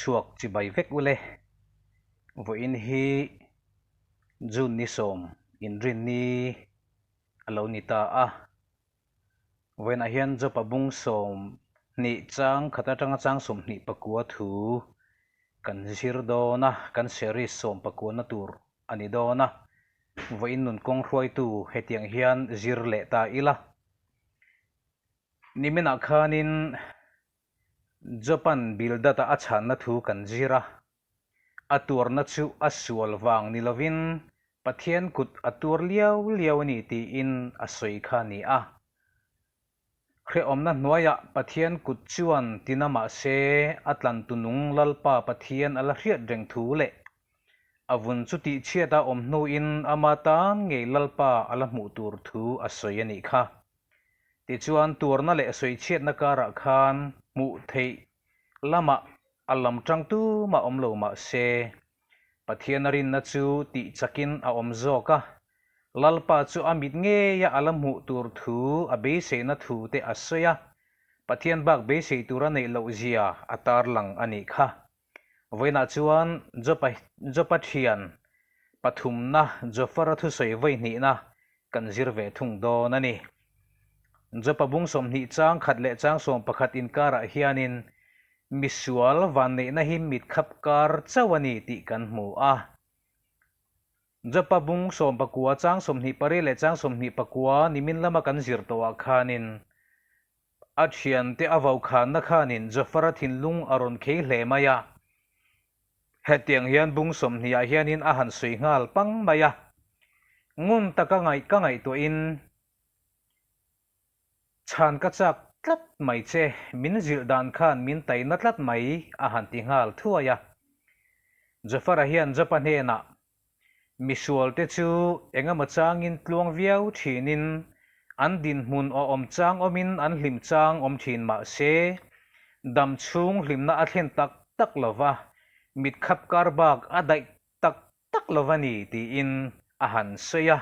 chhuak chibai vek ule. Vawiin hi June ni sawm inrinni a lo ni ta a. Vawiinah hian Jopa bung 20 chang khat atanga chang 29 thu kan zir dawn a, kan series sawmpakuana tur a ni dawn a. Vawiin nun kawng hruaitu hetiang hian zir leh ta ila. Niminah khanin Jopa'n Bildad-a a chhanna thu kan zir a. A tuarna chu a sual vang ni lovin Pathian kut a tuar liau liau a ni tiin a sawi kha a ni a. Hrehawmna hnuaiah Pathian kut chuan tina mahse a tlantu nung Lalpa Pathian a la hriat reng thu leh a vun chu tihchhiat a awm hnuin ama tan ngei Lalpa a la hmuh tur thu a sawi a nih kha. Tichuan tuarna leh sawichhiatna karah khan hmuh theih lamah a lam tang tumah awm lo mah se, Pathian a rinna chu tih chakin a awm zawk a, Lalpa chu a mit ngeia a la hmuh tur thu a beiseina thu te a sawi a, Pathian bak beisei tur a neih loh zia a tarlang a nih kha. Vawiinah chuan Jopa Jopa thian pathumna Jofara thusawi vawi hnihna kan zir ve thung dawn a ni. Jopa bung 20 chang khat leh chang 11 inkarah hianin misual vanneihna hi mitkhap kar chauh a ni tih kan hmu a. Jopa bung 19 chang 28 leh chang 29 nimin lama kan zir tawhah khanin A thiante a vokhanna khanin Jofara thinlung a rawn khei hle mai a. Hetiang hian bung 20 ah hianin a han sawi nghal pang mai a. Ngun taka ngaih ka ngaihtuahin chhan ka chak tlat mai che, min zilh dan khan min taina tlat mai a han ti nghal thuai a. Jofara hian Jopa hnenah Misualte chu engemaw changin tluang viau thinin an dinhmun aw awm chang awmin an hlim chang awm thin mah se, dam chhung hlimna a thlen tak tak lo va, mit khap kar bak a daih tak tak lo va ni tiin a han sawi a.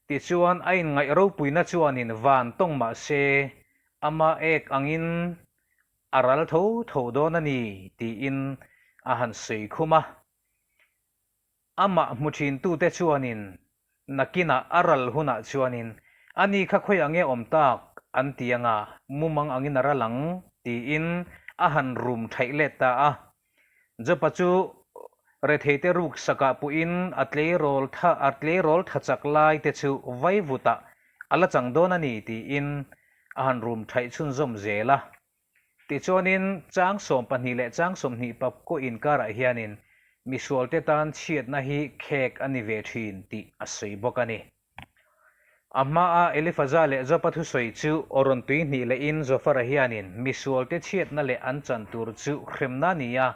Tichuan a inngaih ropuina chuanin van tawng mah se, ama ek angin a ral tho tho dawn a ni tiin a han sawi khum a. Amah hmu thintute chuanin nakinah a ral hunah chuanin ani kha khawi ang nge awm tak an ti anga mumang angin a ral ang tiin a han rum thaih let ta a. Jopa chu retheite ruk sakah puhin a tleirawl tha a tleirawl tha chak lai te chu vaivutah a la chang dawn a ni tiin a han rum thaih chhunzawm zel a. Tichuanin, chang 12 leh chang 20 pakkaw inkarah hianin misualte tan chhiatna hi khek a ni ve thin tih a sawi bawk a ni. A hmaa Elifaza leh Jopa thusawi chu aw rawn tui hnih lehin Zofara hianin misualte chhiatna leh an chan tur chu hremna a ni a,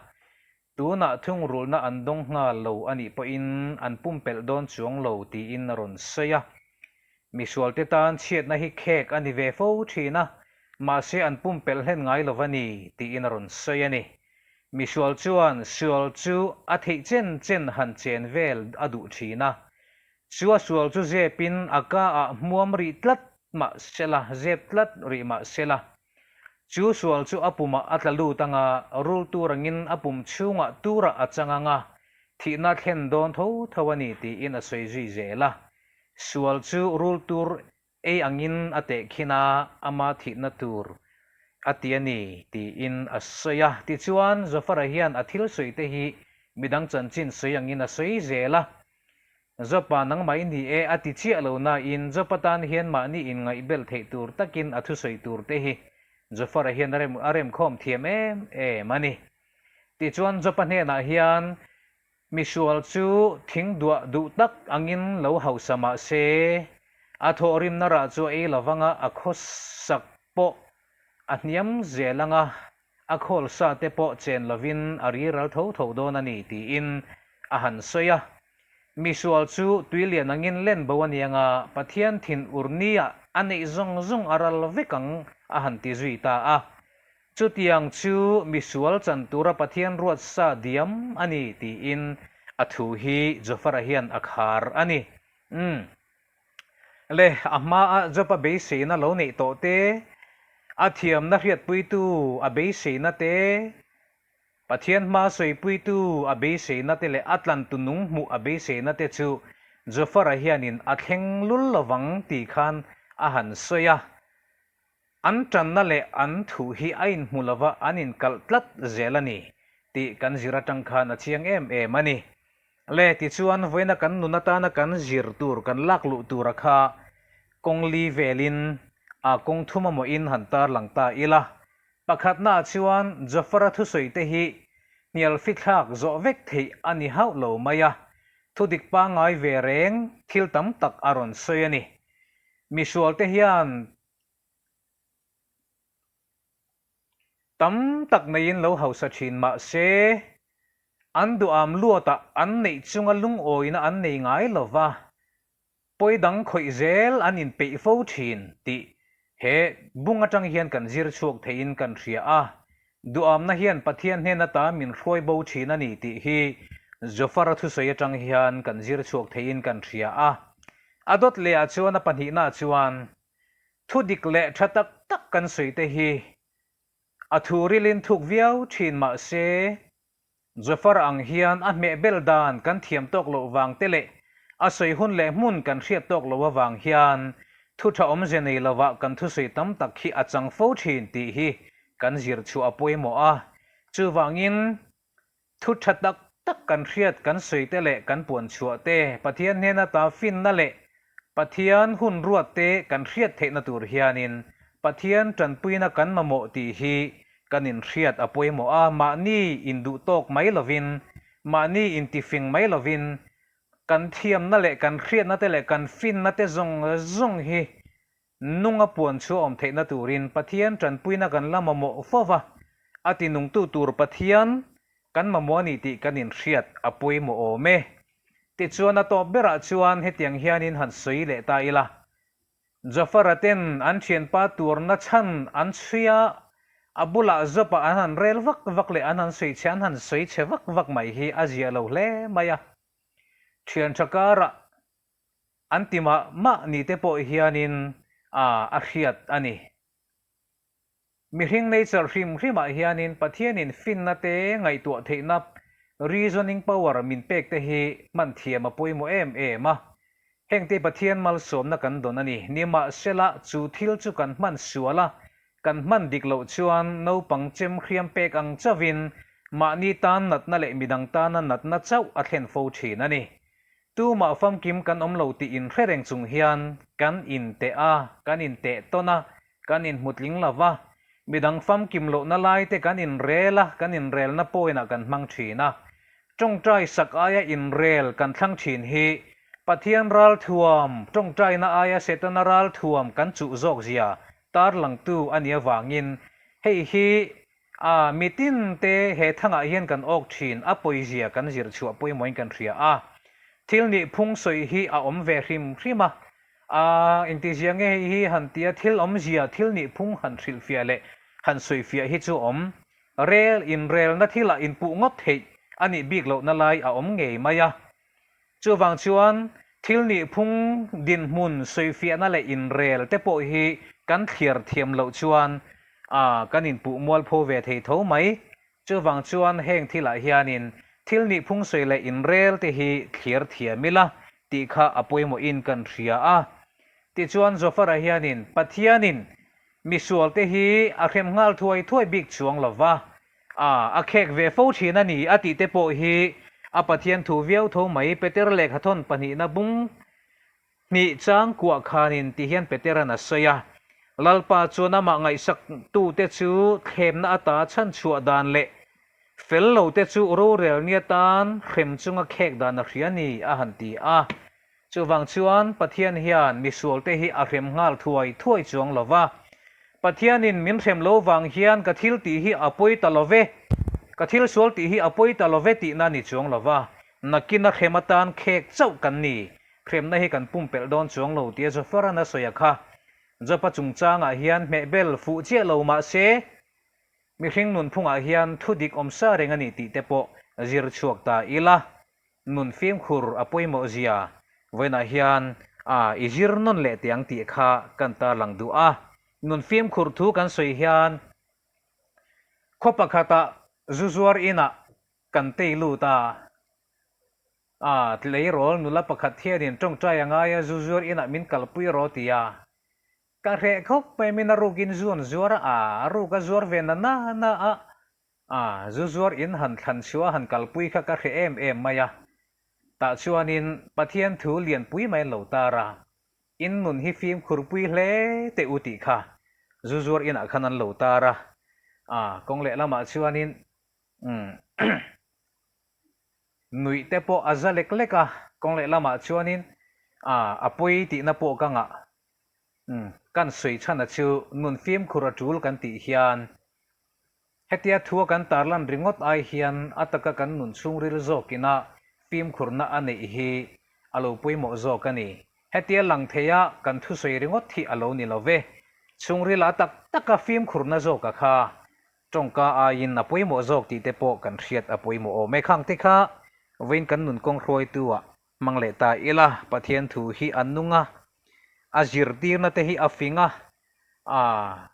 tunah thungrulhna an dawng nghal lo a nih pawhin an pumpelh dawn chuang lo tiin a rawn sawi a. Misualte tan chhiatna hi khek a ni ve fo thin a, mahse an pumpelh hlen ngai lo va ni tiin a rawn sawi a ni. Misual chuan sual chu a theih chen chen han chen vel a duh thin a, chu a sual chu zepin a ka ah hmuam rih tlat mah sela, zep tlat rih mah sela, chu sual chu a pumah a tla lut anga, rul tur angin a pum chhungah turah a chang anga, thihna thlen dawn tho tho a ni tiin a sawi zui zel a. Sual chu rul tur ei angin a tehkhin a, ama thihna tur a ti a ni, tiin a sawi a. Tichuan, Zofara hian a thil sawi te hi midang chanchin sawi angin a sawi zel a. Jopa nangmah i ni e a ti chiah lo nain Jopa tan hian mahni inngaihbelh theih tur takin a thusawi tur te hi Zofara hian a remkhawm thiam em em a ni. Tichuan, Jopa hnenah hian Misual chu thing duah duh tak angin lo hausa mah se, a thawhrimna rah chu a ei lo vang a, a khawsak pawh a hniam zel ang a, a khawl sa te pawh chen lovin a riral tho tho dawn a ni tiin a han sawi a. Misual chu tuilian angin len bo a ni ang a, Pathian thin ur nia a neih zawng zawng a ral vek ang a han ti zui ta a. Chutiang chu misual chan tura Pathian ruat sa diam a ni tiin a thu hi Jofara hian a khar a ni. Umm. Le, a hmaa Jopa beiseina lo neih tawh te, a thiamna hriatpuitu a beiseina te, Pathian hmaa sawipuitu a beiseina te leh a tlantu nung hmuh a beiseina te chu Zofara hianin a thleng lul lovang tih khan a han sawi a. An tanna leh an thu hi a inhmu lova an inkalh tlat zel a ni tih kan zir atang khan a chiang em em a ni. Le, tichuan vawiina kan nun atana kan zir tur kan lak luh tura kha kawng li velin a kawng thum amawhin han tarlang ta ila. Pakhatnaah chuan Jafar-a thusawi te hi hnial fithlak zawh vek theih a ni hauh lo mai a, thudik pangngai ve reng thil tam tak a rawn sawi a ni. Misualte hian Tam tak neiin lo hausa thin mah se, an duham luatah an neih chunga lungawina an nei ngai lo va, pawi dang khawih zel an inpeih fo thin tih he bung atang hian kan zir chhuak theiin kan hria a. Duhamna hian Pathian hnen ata min hruai bo thin a ni tih hi Zofara thusawi atang hian kan zir chhuak theiin kan hria a. A dawt lehah chuan a pahnihnaah chuan Thu dik leh tha tak tak kan sawi te hi a thu rilin thuk viau thin mah se, Zofar ang hian a hmeh bel dan kan thiam tawk loh vang te leh a sawi hun leh hmun kan hriat tawk loh avang hian thu tha awmze nei lovah kan thusawi tam tak hi a chang fo thin tih hi kan zir chhuah a pawimawh a. Chuvangin Thu tha tak tak kan hriat kan sawi te leh kan puan chhuah te, Pathian hnen ata finna leh Pathian hun ruat te kan hriat theihna tur hianin Pathian tanpuina kan mamawh tih hi kan inhriat a pawimawh a, mahni induh tawk mai lovin, mahni intifing mai lovin kan thiamna leh kan hriatna te leh kan finna te zawng zawng hi Nunga puan chu a awm theihna turin Pathian tanpuina kan la mamawh fo va, a tinungtu tur Pathian kan mamawh a ni tih kan inhriat a pawimawh awm e. Tichuan a tawp berah chuan hetiang hianin han sawi leh ta ila, Jafar-a ten an thianpa tuarna chhan an chhui a, a bulah Job-a an han rel vak vak leh an han sawi chhe an han sawi chhe vak vak mai hi a ziah lo hle mai a. Thian tha karah An ti mah mah ni te pawh hianin a a hriat a ni. Mihring nature hrim hrimah hianin Pathianin finna te ngaihtuah theihna reasoning power min pek te hi hman thiam a pawimawh em em a. Hengte Pathian malsawmna kan dawn a ni. Nimahsela chu thil chu kan hman sual a, kan hman dik loh chuan naupang chem hriam pek ang chauhin mahni tan natna leh midang tana natna chauh a thlen fo thin a ni. Tumah famkim kan awm lo tih inhre reng chung hian kan inteh a, kan inteh tawn a, kan inhmutling lo va, midang famkim lohna lai te kan inrel a, kan inrelna point-ah kan hmang thin a. Tawngtai sak aia inrel kan thlang thin hi Pathian ralthuam, tawngtaina aia Setana ralthuam kan chuh zawk zia tarlangtu a nih avangin hei hi A, mi tin te he thangah hian kan awk thin, a pawizia kan zir chhuah pawimawhin kan hria a. Thil nih phung sawi hi a awm ve hrim hrim a. A, engtizia nge hei hi han tia thil awmzia, thil nih phung han hrilhfiah leh han sawifiah hi chu awm. Rel, inrelna thilah inpuh ngawt theih a nih bik lohna lai a awm ngei mai a. Chuvang chuan thil nihphung dinhmun sawifiahna leh inrel te pawh hi kan thliar thiam loh chuan kan inpuh mualpho ve thei tho mai. Chuvang chuan heng thilah hianin thil nihphung sawi leh inrel te hi thliar thiam ila tih kha a pawimawhin kan hria a. Tichuan Zofara hianin Pathianin misualte hi a hrem nghal thuai thuai bik chuang lova, A, a khek ve fo thin a ni a tih te pawh hi a Pathian thu viau tho mai. Peter lehkhathawn pahnihna bung hnih chang kuah khanin ti hian Peteran a sawi a, Lalpa chuan amah ngaihsak tute chu thlemna ata chhanchhuah dan leh fel lo te chu rorel ni atan hrem chunga khek dan a hria ni a han ti a. Chuvang chuan Pathian hian misualte hi a hrem nghal thuai thuai chuang lo va. Pathianin min hrem lo vang hian ka thil tih hi a pawi ta lo ve, ka thil sual tih hi a pawi ta lo ve tihna ni chuang lo va. Nakin a hrem atan khek chauh kan ni, hremna hi kan pumpelh dawn chuang lo tia Zofaran a sawi a kha. Jopa chungchangah hian hmehbel fuh chiah lo mah se, mihring nunphungah hian thu dik awm sa reng a ni tih te pawh zir chhuak ta ila. Nun fimkhur a pawimawh zia vawiinah hian a i zir nawn leh teh ang tih kha kan tarlang duh a. Nun fimkhur thu kan sawi hian khaw pakhatah. Zu zuar inah kan tei lut a, a tleirawl nula pakhat hianin tawngtai a ngai a, zu zuar inah min kalpui rawh ti a, ka hreh khawp mai min a rukin zu an zuar a, a ruk a zuar ve na na na a, a zu zuar in han thlan chhuah a han kalpui kha ka hreh em em mai a, tah chuanin Pathian thu lianpui mai an lo tar a, In nun hi fimkhurpui hle teh u tih kha zu zuar inah khan an lo tar a, a kawng leh lamah chuanin umm nuih te pawh a za lek lek a, kawng leh lamah chuanin a a pawi tihna pawh ka ngah umm kan sawi chhana chu nun fimkhur a tul kan tih hian Hetia thua kan tarlan ringawt ai hian a taka kan nun chhungril zawkina fimkhurna a neih hi a lo pawimawh zawk a ni. Hetia lang theia kan thusawi ringawt hi a lo ni lo ve. Chhungrila tak taka fimkhurna zawka kha tawngka aiin a pawimawh zawk tih te pawh kan hriat a pawimawh awm e. Khang te kha vawiin kan nun kawng hruaitu-ah hmang leh ta ila, Pathian thu hi a nung a, a zirtirna te hi a fing a, aa.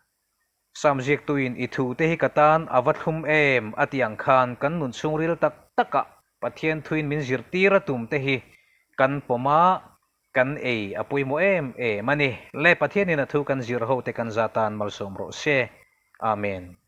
Samziaktuin i thute hi ka tan a va thlum em a tih ang khan kan nun chhungril tak takah Pathian thuin min zirtir a tum te hi kan pawm a, kan ei a pawimawh em em a ni. Le Pathianin a thu kan zir ho te kan za tan malsawm rawh se. Amen.